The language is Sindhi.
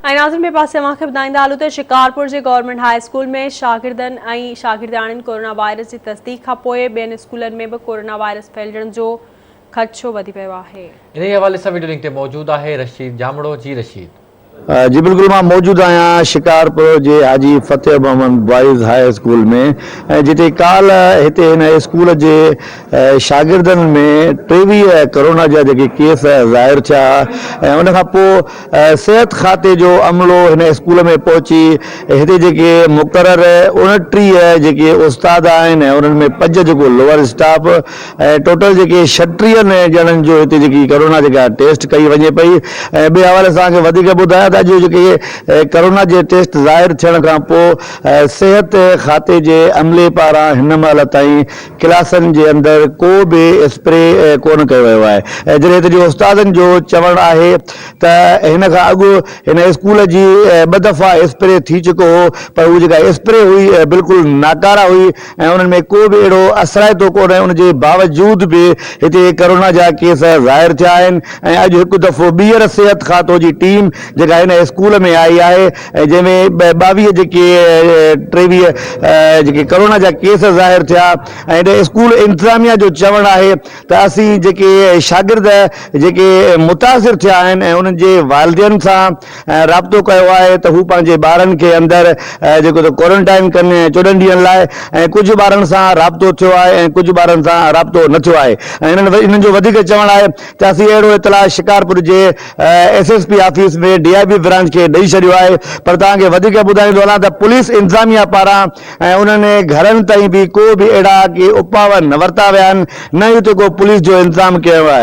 ۽ ناظرين ٻئي پاسي اوهان کي ٻڌائيندا هلون ته شڪارپور جي گورنمينٽ هاء اسڪول ۾ شاگردن ۽ شاگردياڻين ڪورونا وائرس جي تصديق کانپوء ٻين اسڪولن ۾ به ڪورونا وائرس ڦهلجڻ جو خدشو وڌي ويو آهي. انهي حوالي سان وڊيو لنڪ تي موجود آهي رشيد ڄامڙو جي رشيد. جي بلڪل مان موجود آهيان شڪارپور جي Haji Fateh Muhammad boys high school ۾ ۽ جتي ڪالهه هتي هن اسڪول جي شاگردن ۾ 23 ڪورونا جا جيڪي ڪيس ظاهر ٿيا ۽ ان کان پوء صحت کاتي جو عملو هن اسڪول ۾ پهچي هتي جيڪي مقرر 29 جيڪي استاد آهن ۽ انهن ۾ پنج جيڪو لوئر اسٽاف ۽ ٽوٽل جيڪي ڇٽيهن ڄڻن جو هتي جيڪي ڪرونا جيڪا ٽيسٽ ڪئي وڃي پئي ۽ ٻئي حوالي سان کي وڌيڪ ٻڌايان ته اڄ جيڪي ڪرونا جي ٽيسٽ ظاهر ٿيڻ کان پوء صحت کاتي جي عملي پاران هن مهل تائين ڪلاسن جي اندر ڪو به اسپري ڪونه ڪيو ويو آهي ۽ جڏهن هتي جي استادن جو چوڻ آهي ته هن کان اڳ هن اسڪول جي ٻه دفعا اسپري ٿي چڪو هو پر هو جيڪا اسپري هئي بلڪل ناڪاره هئي ۽ انهن ۾ ڪو به اهڙو اثرائتو ڪونهي ان جي باوجود به هتي ڪرونا جا ڪيس ظاهر ٿيا آهن ۽ اڄ هڪ دفعو ٻيهر صحت کاتو جي ٽيم جيڪا هن اسڪول ۾ آئي آهي ۽ جنهن ۾ 22 جيڪي 23 جيڪي ڪرونا جا ڪيس ظاهر ٿيا ۽ هن اسڪول انتظاميا جو چوڻ آهي ته اسين جيڪي شاگرد جيڪي متاثر ٿيا آهن ۽ انهن جي والدين سان رابطو ڪيو آهي ته هو پنهنجي ٻارن کي اندر جيڪو ته ڪورنٽائن ڪن 14 ڏينهن لاء ۽ ڪجهه ٻارن سان رابطو ٿيو آهي ۽ ڪجهه ٻارن سان رابطو نه ٿيو آهي ۽ انهن جو وڌيڪ چوڻ آهي ته اسين اهڙو اطلاع شڪارپور جي S S P office ۾ D I B branch کي ڏئي ڇڏيو آهي پر توهان کي وڌيڪ ٻڌائيندو هلان ته پوليس انتظاميا پاران ۽ انهن گهرن تائين به ڪو به اهڙا ڪي اپاء نه ورتا ويا آهن نه ئي اتي ڪو پوليس جو انتظام ڪيو ويو آهي.